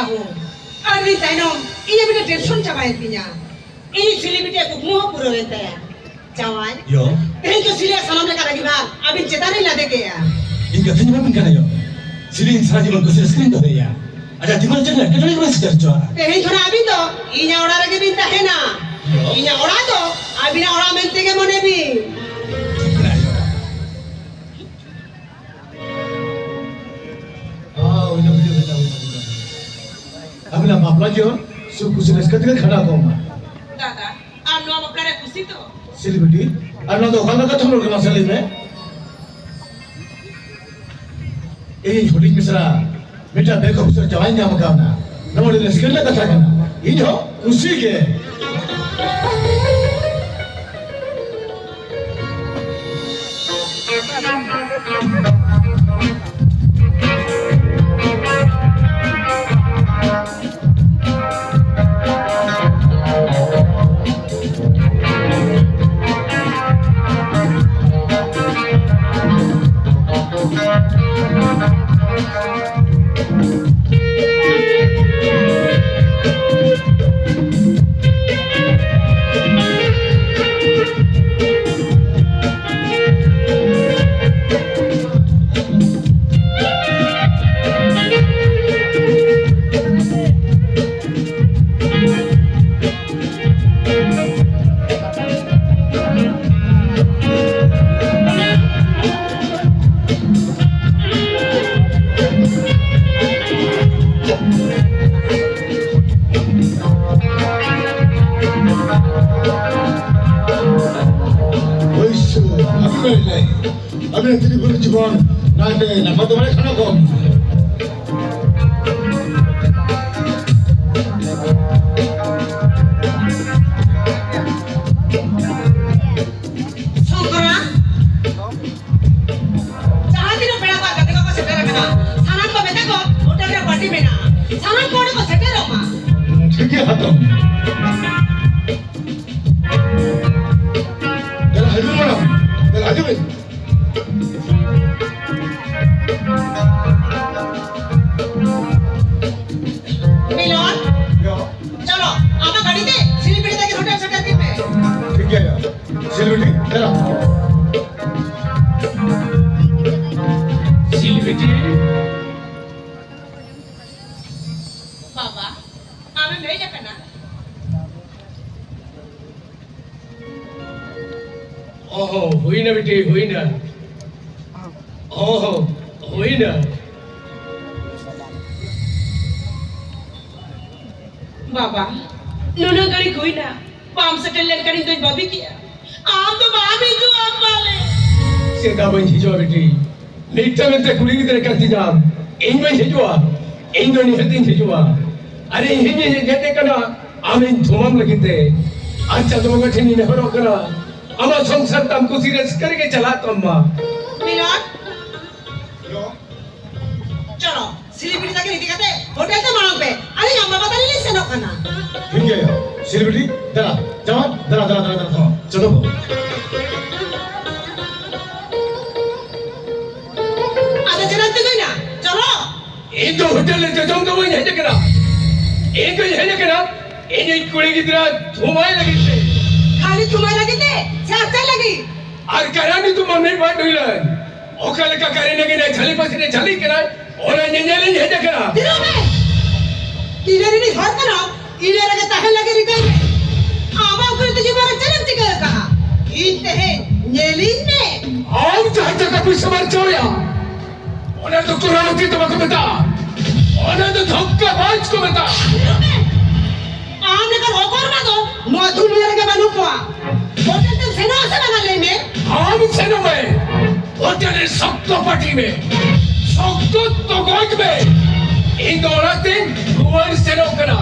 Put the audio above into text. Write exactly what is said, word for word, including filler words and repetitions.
ᱟᱹᱰᱤ ᱛᱟᱭᱱᱚᱢ ᱤᱧᱟᱹᱜ ᱢᱤᱫᱴᱮᱱ ᱴᱮᱱᱥᱚᱱ ᱪᱟᱵᱟᱭᱮᱱ ᱛᱤᱧᱟ᱾ ᱤᱧ ᱥᱤᱞᱤ ᱵᱤᱴᱤᱭᱟᱜ ᱠᱩᱠᱢᱩ ᱦᱚᱸ ᱯᱩᱨᱟᱹᱣᱮᱱ ᱛᱟᱭᱟ᱾ ᱡᱟᱶᱟᱭ, ᱭᱚ᱾ ᱛᱮᱦᱮᱧ ᱫᱚ ᱥᱤᱞᱤᱭᱟᱜ ᱥᱟᱱᱟᱢ ᱞᱮᱠᱟᱱᱟᱜ ᱜᱮ ᱵᱟᱝ, ᱟᱹᱵᱤᱱ ᱪᱮᱛᱟᱱ ᱨᱤᱧ ᱞᱟᱫᱮ ᱠᱮᱜᱼᱟ᱾ ᱤᱧ ᱠᱟᱛᱷᱟᱧ ᱮᱢᱟᱵᱤᱱ ᱠᱟᱱᱟ, ᱭᱚ᱾ ᱥᱤᱞᱤ ᱤᱧ ᱥᱟᱨᱟ ᱡᱤᱵᱚᱱ ᱠᱩᱥᱤ ᱨᱟᱹᱥᱠᱟᱹ ᱨᱤᱧ ᱫᱚᱦᱚᱭᱮᱭᱟ᱾ ᱟᱡᱟᱜ ᱡᱤᱵᱚᱱ ᱪᱮᱫ ᱮᱴᱠᱮᱴᱚᱬᱮ ᱜᱮ ᱵᱟᱭ ᱥᱮᱴᱮᱨ ᱦᱚᱪᱚᱣᱟᱜᱼᱟ᱾ ᱛᱮᱦᱮᱧ ᱠᱷᱚᱱᱟᱜ ᱟᱹᱵᱤᱱ ᱫᱚ ᱤᱧᱟᱹᱜ ᱚᱲᱟᱜ ᱨᱮᱜᱮ ᱵᱤᱱ ᱛᱟᱦᱮᱱᱟ᱾ ᱭᱚ᱾ ᱤᱧᱟᱹᱜ ᱚᱲᱟᱜ ᱫᱚ ᱟᱹᱵᱤᱱᱟᱜ ᱚᱲᱟᱜ ᱢᱮᱱᱛᱮ ᱜᱮ ᱢᱚᱱᱮ ᱵᱤᱱ᱾ ᱦᱮᱸ, ᱦᱩᱭᱱᱟ, ᱦᱩᱭᱱᱟ, ᱦᱩᱭᱱᱟ, ᱦᱩᱭᱱᱟ᱾ ᱟᱹᱵᱤᱱᱟᱜ ᱵᱟᱯᱞᱟ ᱡᱤᱭᱚᱱ ᱥᱩᱠ ᱠᱩᱥᱤ ᱨᱟᱹᱥᱠᱟᱹ ᱛᱮᱜᱮ ᱠᱷᱟᱸᱰᱟᱣ ᱠᱚᱜ ᱢᱟ᱾ ᱫᱟᱫᱟ, ᱟᱢ ᱱᱚᱣᱟ ᱵᱟᱯᱞᱟ ᱨᱮ ᱠᱩᱥᱤ ᱛᱚ? ᱥᱤᱞᱤ ᱵᱤᱴᱤ, ᱟᱨ ᱱᱚᱣᱟ ᱫᱚ ᱚᱠᱟ ᱞᱮᱠᱟ ᱠᱟᱛᱷᱟᱢ ᱨᱚᱲ ᱠᱟᱱᱟ, ᱢᱟᱥᱮ ᱞᱟᱹᱭ ᱢᱮ? ᱤᱧ ᱦᱩᱰᱤᱧ ᱢᱤᱥᱨᱟ ᱢᱤᱫᱴᱟᱝ ᱵᱮᱜᱽ ᱚᱯᱷᱤᱥᱟᱨ ᱡᱟᱶᱟᱭ ᱧᱟᱢ ᱠᱟᱣᱱᱟ᱾ ᱱᱚᱣᱟ ᱟᱹᱰᱤ ᱨᱟᱹᱥᱠᱟᱹ ᱨᱮᱱᱟᱜ ᱠᱟᱛᱷᱟ ᱠᱟᱱᱟ᱾ ᱤᱧ ᱦᱚᱸ ᱠᱩᱥᱤ ᱜᱮ᱾ ᱦᱳᱭ ᱥᱮ, ᱟᱯᱮ ᱞᱟᱹᱭ, ᱟᱵᱮᱱ ᱛᱤᱨᱤ ᱵᱩᱨᱩ ᱡᱤᱵᱚᱱ ᱱᱟᱭᱛᱮ ᱱᱟᱯᱟᱭ ᱛᱮ ᱵᱟᱲᱟᱭ ᱠᱷᱟᱱ ᱠᱚ᱾ ᱥᱚᱝᱠᱨᱟ, ᱡᱟᱦᱟᱸ ᱛᱤᱱᱟᱹᱜ ᱯᱮᱲᱟ ᱠᱚ ᱜᱟᱛᱮ ᱠᱚᱠᱚ ᱥᱮᱴᱮᱨ ᱟᱠᱟᱱᱟ, ᱥᱟᱱᱟᱢ ᱠᱚ ᱢᱮᱛᱟ ᱠᱚ, ᱦᱳᱴᱮᱞ ᱨᱮ ᱯᱟᱨᱴᱤ ᱢᱮᱱᱟᱜᱼᱟ, ᱥᱟᱱᱟᱢ ᱠᱚ ᱚᱸᱰᱮ ᱠᱚ ᱥᱮᱴᱮᱨᱚᱜ ᱢᱟ᱾ ᱴᱷᱤᱠ ᱜᱮᱭᱟ ᱦᱟᱛᱚᱢ᱾ ᱫᱮᱞᱟ ᱦᱤᱡᱩᱜ ᱢᱮ, ᱫᱮᱞᱟ ᱦᱤᱡᱩᱜ ᱢᱮ᱾ ᱥᱤᱞ ᱵᱤᱴᱤ᱾ ᱵᱟᱵᱟ, ᱟᱢᱮᱢ ᱦᱮᱡ ᱟᱠᱟᱱᱟ? ᱚᱦᱚ, ᱦᱩᱭᱱᱟ ᱵᱤᱴᱤ, ᱦᱩᱭᱱᱟ᱾ ᱚᱦᱚ, ᱦᱩᱭᱱᱟ᱾ ᱵᱟᱵᱟ, ᱱᱩᱱᱟᱹᱜ ᱜᱷᱟᱹᱲᱤᱡ ᱦᱩᱭᱱᱟ, ᱵᱟᱢ ᱥᱮᱴᱮᱨ ᱞᱮᱱᱠᱷᱟᱱ ᱤᱧ ᱫᱚᱧ ᱵᱟᱹᱵᱤ ᱠᱮᱜᱼᱟ᱾ ᱟᱢ ᱫᱚ ᱵᱟᱢ ᱦᱤᱡᱩᱜᱼᱟ ᱯᱟᱞᱮ? ᱪᱮᱫᱟᱜ ᱵᱟᱹᱧ ᱦᱤᱡᱩᱜᱼᱟ ᱵᱤᱴᱤ? ᱢᱤᱫᱴᱟᱝ ᱢᱤᱫᱴᱟᱝ ᱠᱩᱲᱤ ᱜᱤᱫᱽᱨᱟᱹ ᱠᱟᱱ ᱛᱤᱧᱟᱢ, ᱤᱧ ᱵᱟᱹᱧ ᱦᱤᱡᱩᱜᱼᱟ? ᱤᱧ ᱫᱚ ᱱᱤᱦᱟᱹᱛ ᱤᱧ ᱦᱤᱡᱩᱜᱼᱟ᱾ ᱟᱨ ᱤᱧ ᱦᱮᱡ ᱦᱮᱡ ᱠᱟᱱᱟ ᱟᱢ ᱤᱧ ᱛᱷᱩᱢᱟᱢ ᱞᱟᱹᱜᱤᱫ ᱛᱮ᱾ ᱟᱨ ᱪᱟᱸᱫᱚ ᱵᱚᱸᱜᱟ ᱴᱷᱮᱱ ᱤᱧ ᱱᱮᱦᱚᱨᱚᱜ ᱠᱟᱱᱟ, ᱟᱢᱟᱜ ᱥᱚᱝᱥᱟᱨ ᱛᱟᱢ ᱠᱩᱥᱤ ᱨᱟᱹᱥᱠᱟᱹ ᱨᱮᱜᱮ ᱪᱟᱞᱟᱜ ᱛᱟᱢ ᱢᱟ᱾ ᱢᱤᱞᱚᱱ, ᱪᱚᱞᱚ᱾ ᱥᱤᱞᱤᱵᱤᱴᱤ ᱛᱟᱹᱠᱤᱱ ᱤᱫᱤ ᱠᱟᱛᱮ ᱦᱳᱴᱮᱞ ᱛᱮ ᱢᱟᱲᱟᱝ ᱯᱮ, ᱟᱹᱞᱤᱧ ᱟᱢ ᱵᱟᱵᱟ ᱛᱟᱹᱞᱤᱧ ᱞᱤᱧ ᱥᱮᱱᱚᱜ ᱠᱟᱱᱟ᱾ ᱴᱷᱤᱠ ᱜᱮᱭᱟ, ᱥᱤᱞᱤᱵᱤᱴᱤ, ᱫᱟᱸᱲᱟ, ᱡᱟᱶᱟᱭ, ᱫᱟᱸᱲᱟ, ᱫᱟᱸᱲᱟ, ᱫᱟᱸᱲᱟ, ᱫᱟᱸᱲᱟ, ᱦᱚᱸ, ᱪᱚᱞᱚ ᱵᱟᱹᱵᱩ᱾ ᱟᱫᱚ ᱪᱮᱫᱟᱜ ᱛᱤᱸᱜᱩᱭᱱᱟ? ᱪᱚᱞᱚ᱾ ᱤᱧ ᱫᱚ ᱦᱳᱴᱮᱞ ᱨᱮ ᱡᱚᱡᱚᱢ ᱫᱚ ᱵᱟᱹᱧ ᱦᱮᱡ ᱟᱠᱟᱱᱟ᱾ ᱤᱧ ᱫᱚᱧ ᱦᱮᱡ ᱟᱠᱟᱱᱟ ᱤᱧᱤᱡ ᱠᱩᱲᱤ ᱜᱤᱫᱽᱨᱟᱹ ᱛᱷᱩᱢᱟᱭ ᱞᱟᱹᱜᱤᱫ ᱛᱮ᱾ ᱠᱷᱟᱹᱞᱤ ᱛᱷᱩᱢᱟᱭ ᱞᱟᱹᱜᱤᱫ ᱛᱮ? ᱥᱮ ᱟᱨ ᱪᱮᱫ ᱞᱟᱹᱜᱤᱫ? ᱟᱨ ᱠᱟᱨᱟᱱᱤ ᱛᱩᱢᱟ ᱢᱤᱫ ᱵᱟᱨ ᱰᱩᱭᱞᱟᱹᱧ᱾ ᱚᱠᱟ ᱞᱮᱠᱟ ᱠᱟᱨᱮ ᱱᱟᱹᱜᱤᱱ ᱮ ᱡᱷᱟᱹᱞᱤ ᱯᱟᱹᱥᱤᱨ ᱮ ᱡᱷᱟᱹᱞᱤ ᱠᱟᱱᱟᱭ, ᱚᱱᱟ ᱧᱮᱧᱮᱞᱤᱧ ᱦᱮᱡ ᱟᱠᱟᱱᱟ᱾ ᱛᱤᱱᱟᱹᱜ ᱢᱮ? ᱤᱱᱟᱹ ᱨᱤᱱᱤᱡ ᱦᱚᱲ ᱠᱟᱱᱟᱢ, ᱤᱱᱟᱹ ᱨᱮᱜᱮ ᱛᱟᱦᱮᱸ ᱞᱟᱹᱜᱤᱫ ᱨᱤᱠᱟᱹᱭ ᱢᱮ᱾ ᱟᱢᱟᱜ ᱩᱠᱩᱨ ᱛᱮ ᱡᱤᱵᱚᱱ ᱨᱮ ᱪᱮᱫ ᱮᱢ ᱪᱤᱠᱟᱹ ᱟᱠᱟᱫᱼᱟ? ᱤᱧ ᱛᱮᱦᱮᱧ ᱧᱮᱞᱤᱧ ᱢᱮ᱾ ᱟᱢ ᱡᱟᱦᱟᱸ ᱴᱟᱠᱟ ᱯᱩᱭᱥᱟᱹᱢ ᱟᱨᱡᱟᱣᱮᱫᱼᱟ, ᱚᱱᱟ ᱫᱚ ᱠᱚᱨᱟᱣ ᱛᱮ ᱫᱚ ᱵᱟᱠᱚ ᱢᱮᱛᱟᱜᱼᱟ, ᱚᱱᱟ ᱫᱚ ᱫᱷᱚᱠᱠᱟ ᱵᱟᱡᱽ ᱠᱚ ᱢᱮᱛᱟᱜᱼᱟ᱾ ᱛᱤᱱᱟᱹᱜ ᱢᱮ? ᱟᱢ ᱞᱮᱠᱟᱱ ᱚᱠᱚᱨ ᱢᱟ ᱫᱚ ᱱᱚᱣᱟ ᱫᱩᱱᱤᱭᱟᱹ ᱨᱮᱜᱮ ᱵᱟᱹᱱᱩᱜ ᱠᱚᱣᱟ᱾ ᱦᱳᱴᱮᱞ ᱛᱮᱢ ᱥᱮᱱᱚᱜ ᱟᱥᱮ ᱵᱟᱝᱟ, ᱞᱟᱹᱭ ᱢᱮ? ᱟᱢ ᱥᱮᱱᱚᱜ ᱢᱮ, ᱦᱳᱴᱮᱞ ᱨᱮ ᱥᱚᱠᱛᱚ ᱯᱟᱹᱴᱤ ᱢᱮ, ᱥᱚᱠᱛᱚ ᱛᱚᱜᱚᱡ ᱢᱮ᱾ ᱤᱧ ᱫᱚ ᱚᱲᱟᱜ ᱛᱮᱧ ᱨᱩᱣᱟᱹᱲ ᱥᱮᱱᱚᱜ ᱠᱟᱱᱟ᱾